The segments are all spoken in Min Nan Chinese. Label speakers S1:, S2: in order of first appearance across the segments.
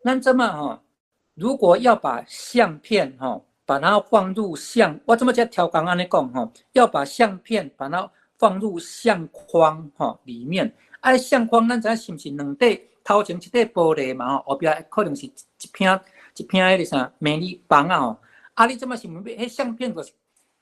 S1: 咱這麼吼，如果要把相片吼，把它放入相，我這麼只調工按呢講吼，要把相片把它放入相框吼裡面。啊，相框咱知影是毋是兩塊頭前一塊玻璃嘛吼，後壁可能是一片一片彼個啥迷你房仔吼。啊，你這麼是毋欲彼相片就是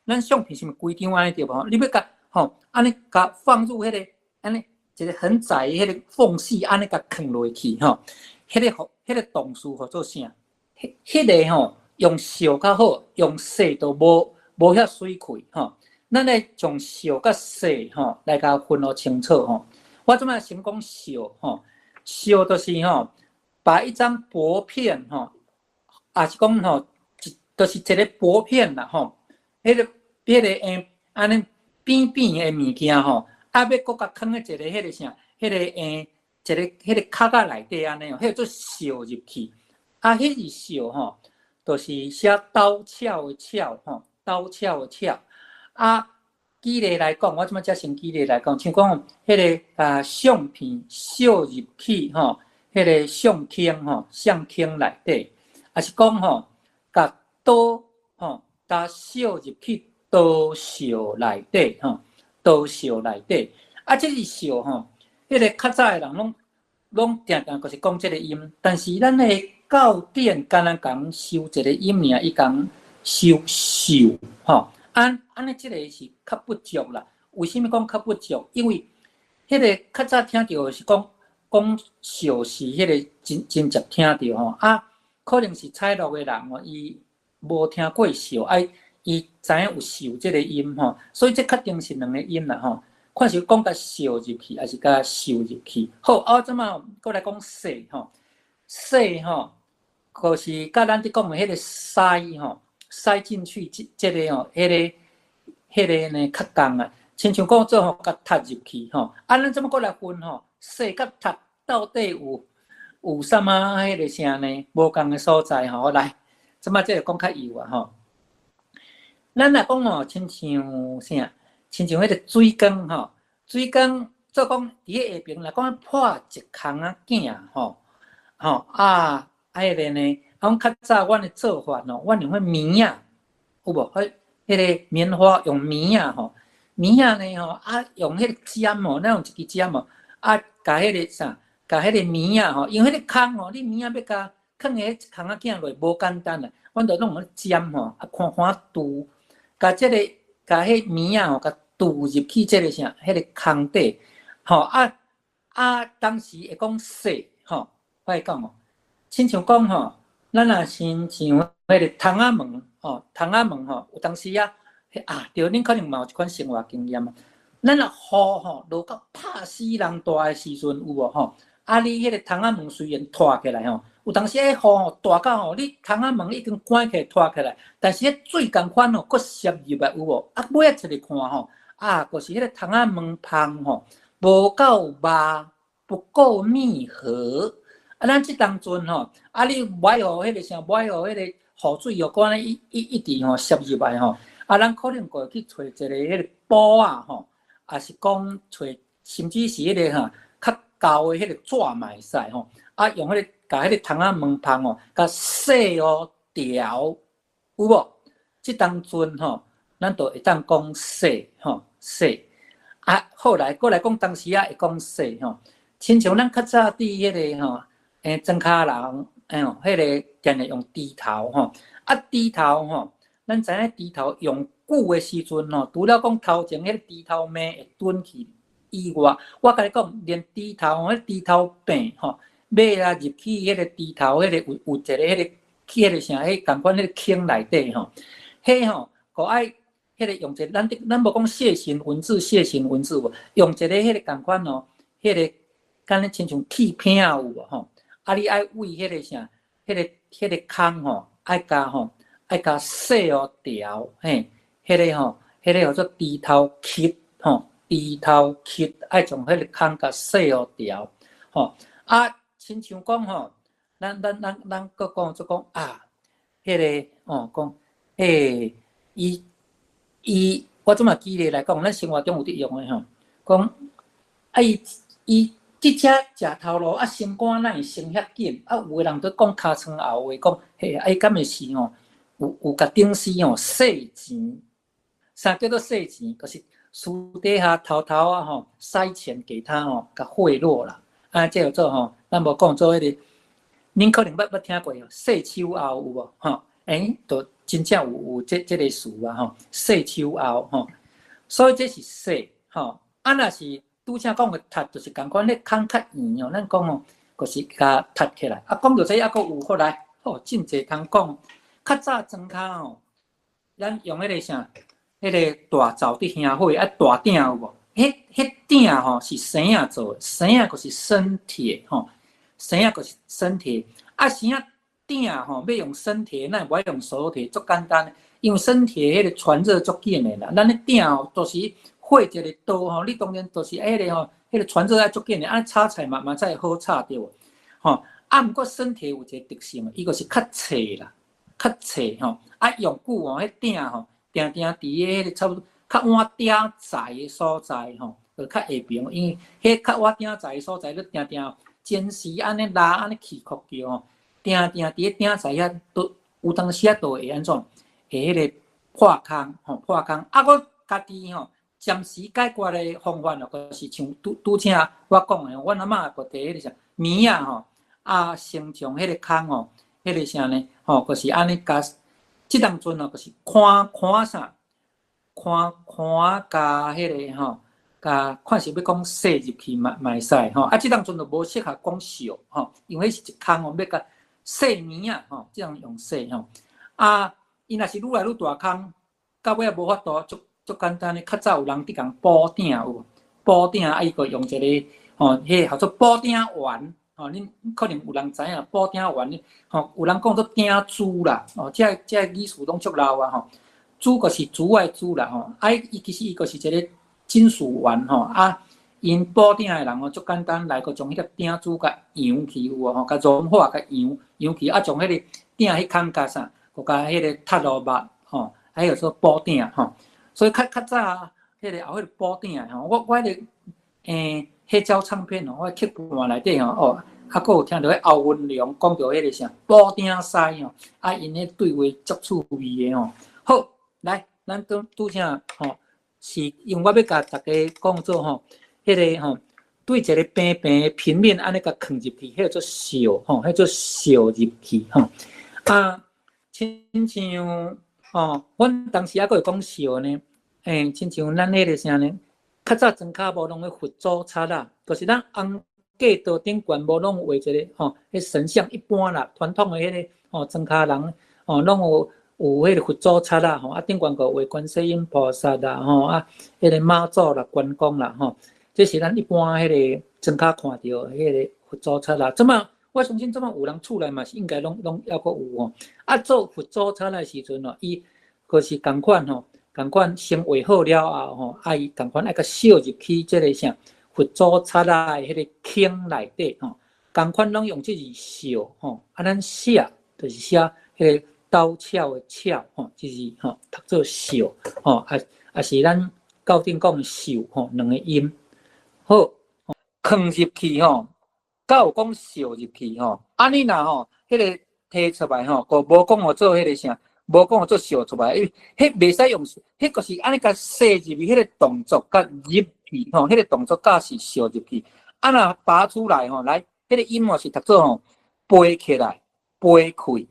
S1: 咱相片是毋是規張按呢對無？你欲共吼按呢共放入彼個按呢一個很窄的彼個縫隙，按呢共囥落去吼。彼個吼，彼個動詞號做啥？彼個吼用掃較好，用洗都無遐媠氣吼。咱來將掃佮洗吼來共分予清楚吼。我這擺先講掃吼，掃就是吼，把一張薄片吼，也是講吼，就是一個薄片啦吼，彼個按呢扁扁的物件吼，啊欲閣共囥佇一個彼個啥，彼個一個彼個殼仔內底按呢，彼個做掃入去。啊，彼字掃吼，就是寫刀鞘的鞘吼，刀鞘的鞘。啊，舉例來講，我這擺才先舉例來講，像講彼個啊相片掃入去吼，彼個相框吼，相框內底，抑是講吼，共刀吼，共掃入去刀鞘內底吼，刀鞘內底。啊，這字掃吼，彼個較早的人攏定定就是講這個音，但是咱的教典敢若共收一個音爾，伊共收秀吼。按按呢，這個是較不足啦。為啥物講較不足？因為彼個較早聽著是講講掃是彼個真真捷聽著吼。啊，可能是採錄的人吼，伊無聽過掃，啊，伊知影有秀這個音吼，所以這確定是兩個音啦吼。看是講共掃入去，抑是共收入去。好，啊，我這擺閣來講洗吼，洗吼，就是佮咱佇講的彼個塞吼。塞進去這這個吼，彼個呢較仝啊，親像講做吼，共踢入去吼。啊，咱這麼閣來分吼，洗佮踢到底有啥物彼個啥呢？無仝的所在吼。來，這擺這個講較幼啊吼。咱若講吼，親像啥？親像彼個水管吼，水管做講佇咧下爿若講破一空仔囝吼，吼啊，啊彼個呢？啊，阮較早阮的做法吼，阮用彼棉仔，有無？彼個棉花用棉仔吼，棉仔呢吼，啊用彼個針吼，咱用一支針吼，啊共彼個啥，共彼個棉仔吼，因為彼個空吼，你棉仔欲共囥佇彼空仔囝落無簡單啦，阮就攏用針吼，啊寬寬揬，共這個共彼棉仔吼，共揬入去這個啥，彼個空底，吼啊啊，當時會講洗吼，我會講哦，親像講吼。咱若親像彼個窗仔門吼，窗仔門吼，有當時啊，啊，對，恁可能嘛有這款生活經驗啊。咱若雨吼落到拍死人大的時陣有無吼？啊，你彼個窗仔門雖然拖起來吼，有當時彼雨吼大到吼，你窗仔門已經關起來拖起來，但是彼水仝款吼，閣滲入來有無？啊，尾仔一個看吼，啊，就是彼個窗仔門縫吼，無夠密，不夠密合。啊，咱這當陣吼，啊，你無愛予彼個啥，無愛予彼個雨水又閣按呢一直吼滲入來吼，啊，咱可能會去揣一個彼個布仔吼，抑是講揣，甚至是彼個哈較厚的彼個紙嘛會使吼，啊，用彼個共彼個窗仔門縫吼，共洗予牢，有無？這當陣吼，咱就會當講洗吼洗。啊，後來閣來講當時仔會講洗吼，親像咱較早佇彼個吼。莊跤人，哎喲，彼個定定用豬頭吼，啊，豬頭吼，咱知影豬頭用久的時陣吼，除了講頭前彼個豬頭毛會斷去以外，我共你講，連豬頭吼，彼豬頭柄吼，尾仔入去彼個豬頭，彼個有一個彼個去彼個啥，彼仝款彼個坑內底吼，彼吼，閣愛彼個用一個咱咱無講楔形文字，楔形文字無，用一個彼個仝款吼，彼個敢若親像鐵片有無吼？啊！你愛為彼個啥，彼個空吼，愛共吼，愛共洗予牢，嘿，彼個吼，彼個號做豬頭殼吼，豬頭殼愛將彼個空共洗予牢，吼。啊，親像講吼，咱閣講做講啊，彼個吼講，欸，伊伊，我這擺舉例來講，咱生活中有佇用的吼，講啊伊伊這這隻食頭路啊，心肝哪會升遐緊？啊，有的人都講尻川後話講，嘿，啊，伊敢會是吼，有共頂司吼洗錢，啥叫做洗錢？就是私底下偷偷啊吼，塞錢給他吼，共賄賂啦。啊，這叫做吼，咱無講做彼個，恁可能捌聽過洗手後有無？吼，欸，就真正有這個詞啊吼，洗手後吼，所以這是洗吼。啊，若是拄才講的踢，就是仝款咧空較圓哦，咱講哦，就是共踢起來。啊，講著這猶閣有過來，吼，真濟通講。較早莊跤吼，咱用彼個啥，彼個大灶佇燃火，啊大鼎有無？彼鼎吼是生仔做的，生仔就是生鐵吼，生仔就是生鐵。啊，生仔鼎吼欲用生鐵，咱無愛用熟鐵，足簡單。因為生鐵彼個傳熱足緊的啦，咱彼鼎吼都是火一个刀吼，你當然就是彼個吼，彼個傳熱愛足緊的，按炒菜嘛才會好炒對無？吼，啊，毋過生鐵有一個特性，伊就是較脆啦，較脆吼，啊用久吼，彼鼎吼，定定佇彼個差不多較倚鼎材的所在吼，就較會平，因為彼較倚鼎材的所在，你定定煎時按呢拉按呢起殼叫吼，定定佇彼鼎材遐都有當時啊都會按怎？會彼個破空吼，破空。啊，我家己吼，暫時解決的方法哦，就是像拄拄才我講的，阮阿嬤就提彼個啥棉仔吼，啊，先將彼個空吼，彼個啥呢？吼，就是按呢共，這當陣哦，就是看看啥，看看共彼個吼，共看是欲講洗入去嘛會使吼。啊，這當陣就無適合講掃吼，因為彼是一空哦，欲共洗棉仔吼，這樣用洗吼。啊，伊若是愈來愈大空，到尾仔無法度，足足簡單的，較早有人佇共補鼎有無？補鼎啊，伊閣用一個吼，彼個號做補鼎丸吼，恁可能有人知影補鼎丸，吼，有人講做鼎珠啦，哦，這個語詞攏足老啊吼。珠就是珠仔的珠啦吼，啊，伊其實伊就是一個金屬丸吼，啊，𪜶補鼎的人吼，足簡單來閣將彼個鼎珠共揚去有無吼，共融化，共揚揚去，啊，將彼個鼎彼空共啥，閣共彼個踢落肉吼，還有說補鼎吼。所以較早，彼個後彼個補鼎的吼，我彼個黑膠唱片哦，我曲盤內底吼，哦，啊，閣有聽著彼歐文龍講著彼個啥補鼎師吼，啊，𪜶彼對話足趣味的吼。好，來，咱拄拄才吼，是因為我欲共大家講做吼，彼個吼，對一個平平的平面按呢共囥入去，彼個做掃吼，彼做掃入去吼。啊，親像吼，阮當時猶閣會講掃呢，欸，親像咱彼個啥呢？較早莊跤無攏咧佛祖冊啦，就是咱尪過道頂懸無攏畫一個吼，彼神像一般啦，傳統的彼個吼莊跤人吼，攏有彼個佛祖冊啦吼，啊頂懸閣畫觀世音菩薩啦吼，啊彼個媽祖啦、關公啦吼，這是咱一般彼個莊跤看著彼個佛祖冊啦。這馬我相信這馬有人厝內嘛是應該攏猶閣有吼。啊，做佛祖冊的時陣吼，伊閣是仝款吼。仝款先畫好了後吼，啊伊仝款愛共掃入去這個啥佛祖冊仔的彼個坑內底吼，仝款攏用這字掃吼，啊咱寫就是寫彼個刀鞘的鞘吼，這字吼讀做掃吼，啊啊是咱教頂講的獸吼，兩個音。好，囥入去吼，敢有講掃入去吼，啊你若吼彼個提出來吼，閣無講予做彼個啥。無講予做掃出來，因為彼袂使用，彼個是按呢共洗入去，彼個動作共入去吼，彼個動作才是掃入去。啊，若拔出來吼，來，彼個音吼是讀做吼，飛起來，飛開，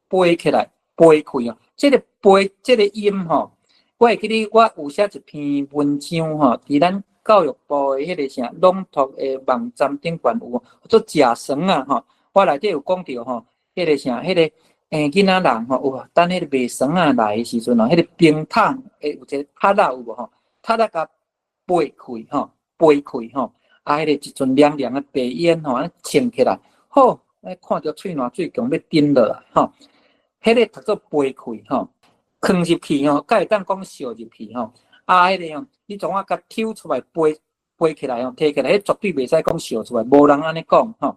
S1: 飛起來，飛開哦。這個飛，這個音吼，我會記得我有寫一篇文章吼，佇咱教育部的彼個啥朗讀的網站頂懸有做食床仔吼，我內底有講著吼，彼個啥，彼個。欸，囡仔人吼，有等彼個賣床仔來的時陣吼，彼個冰桶會有一個塔仔有無吼？塔仔共撥開吼，撥開吼，啊，彼個一陣涼涼的白煙吼，按呢衝起來，好，看著喙瀾水強欲頂落來吼。彼個讀做撥開吼，囥入去吼，才會當講掃入去吼。啊，彼個吼，你創啊共抽出來撥撥起來吼，提起來，彼絕對袂使講掃出來，無人按呢講吼。